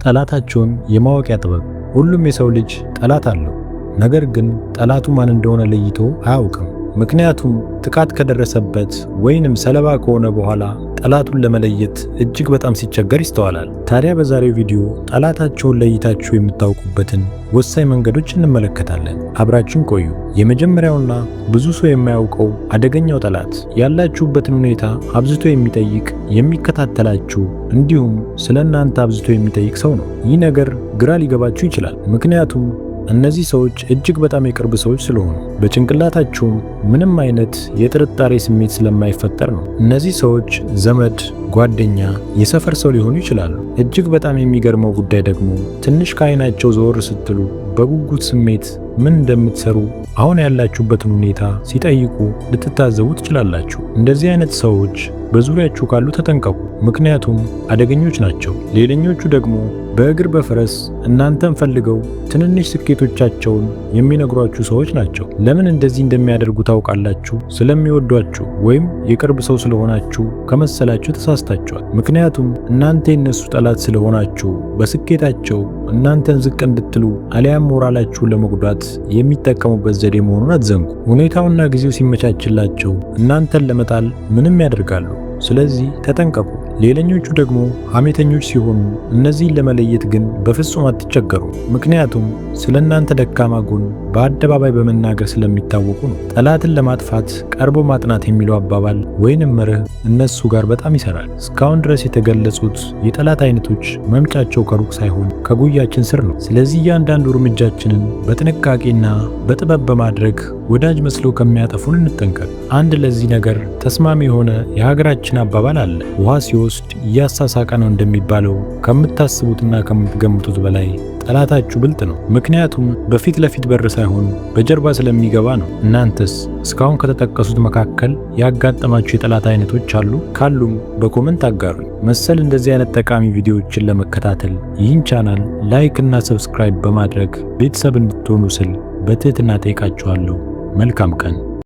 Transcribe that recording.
ጠላታቸውን የማወቂያ ጥበብ። ሁሉም የሰው ልጅ ጠላት አለው። ነገር ግን ጠላቱ ማን እንደሆነ ለይቶ አያውቅም። ምክንያቱም ጥቃት ከደረሰበት ወይንም ሰለባ ከሆነ በኋላ ጠላቱን ለመለየት እጅግ በጣም ሲቸገር ይስተዋላል። ታዲያ በዛሬው ቪዲዮ ጠላታቸውን ለይታችሁ የምታውቁበትን ወሳኝ መንገዶች እንመለከታለን። አብራችሁን ቆዩ። የመጀመሪያውና ብዙ ሰው የማያውቀው አደገኛው ጠላት ያላችሁበትን ሁኔታ አብዝቶ የሚጠይቅ፣ የሚከታተላችሁ እንዲሁም ስለ እናንተ አብዝቶ የሚጠይቅ ሰው ነው። ይህ ነገር ግራ ሊገባችሁ ይችላል። ምክንያቱም እነዚህ ሰዎች እጅግ በጣም የቅርብ ሰዎች ስለሆኑ በጭንቅላታቸውም ምንም አይነት የጥርጣሬ ስሜት ስለማይፈጠር ነው። እነዚህ ሰዎች ዘመድ፣ ጓደኛ፣ የሰፈር ሰው ሊሆኑ ይችላሉ። እጅግ በጣም የሚገርመው ጉዳይ ደግሞ ትንሽ ከዓይናቸው ዘወር ስትሉ በጉጉት ስሜት ምን እንደምትሰሩ፣ አሁን ያላችሁበትን ሁኔታ ሲጠይቁ ልትታዘቡ ትችላላችሁ። እንደዚህ አይነት ሰዎች በዙሪያችሁ ካሉ ተጠንቀቁ፣ ምክንያቱም አደገኞች ናቸው። ሌላኞቹ ደግሞ በእግር በፈረስ እናንተን ፈልገው ትንንሽ ስኬቶቻቸውን የሚነግሯችሁ ሰዎች ናቸው። ለምን እንደዚህ እንደሚያደርጉ ታውቃላችሁ? ስለሚወዷችሁ ወይም የቅርብ ሰው ስለሆናችሁ ከመሰላችሁ ተሳስታችኋል። ምክንያቱም እናንተ የነሱ ጠላት ስለሆናችሁ በስኬታቸው እናንተን ዝቅ እንድትሉ አሊያም ሞራላችሁን ለመጉዳት የሚጠቀሙበት ዘዴ መሆኑን አትዘንጉ። ሁኔታውና ጊዜው ሲመቻችላቸው እናንተን ለመጣል ምንም ያደርጋሉ። ስለዚህ ተጠንቀቁ። ሌላኞቹ ደግሞ ሐሜተኞች ሲሆኑ እነዚህን ለመለየት ግን በፍጹም አትቸገሩ። ምክንያቱም ስለ እናንተ ደካማ ጎን በአደባባይ በመናገር ስለሚታወቁ ነው። ጠላትን ለማጥፋት ቀርቦ ማጥናት የሚለው አባባል ወይንም መርህ እነሱ ጋር በጣም ይሰራል። እስካሁን ድረስ የተገለጹት የጠላት አይነቶች መምጫቸው ከሩቅ ሳይሆን ከጉያችን ስር ነው። ስለዚህ እያንዳንዱ እርምጃችንን በጥንቃቄና በጥበብ በማድረግ ወዳጅ መስለው ከሚያጠፉን እንጠንቀቅ። አንድ ለዚህ ነገር ተስማሚ የሆነ የሀገራችን አባባል አለ። ውሃ ሲወስድ እያሳሳቀ ነው እንደሚባለው ከምታስቡትና ከምትገምቱት በላይ ጠላታችሁ ብልጥ ነው። ምክንያቱም በፊት ለፊት በር ሳይሆን በጀርባ ስለሚገባ ነው። እናንተስ እስካሁን ከተጠቀሱት መካከል ያጋጠማችሁ የጠላት አይነቶች አሉ? ካሉም በ comment አጋሩኝ። መሰል እንደዚህ አይነት ጠቃሚ ቪዲዮዎችን ለመከታተል ይህን ቻናል like እና subscribe በማድረግ ቤተሰብ እንድትሆኑ ስል በትህትና ጠይቃችኋለሁ። መልካም ቀን።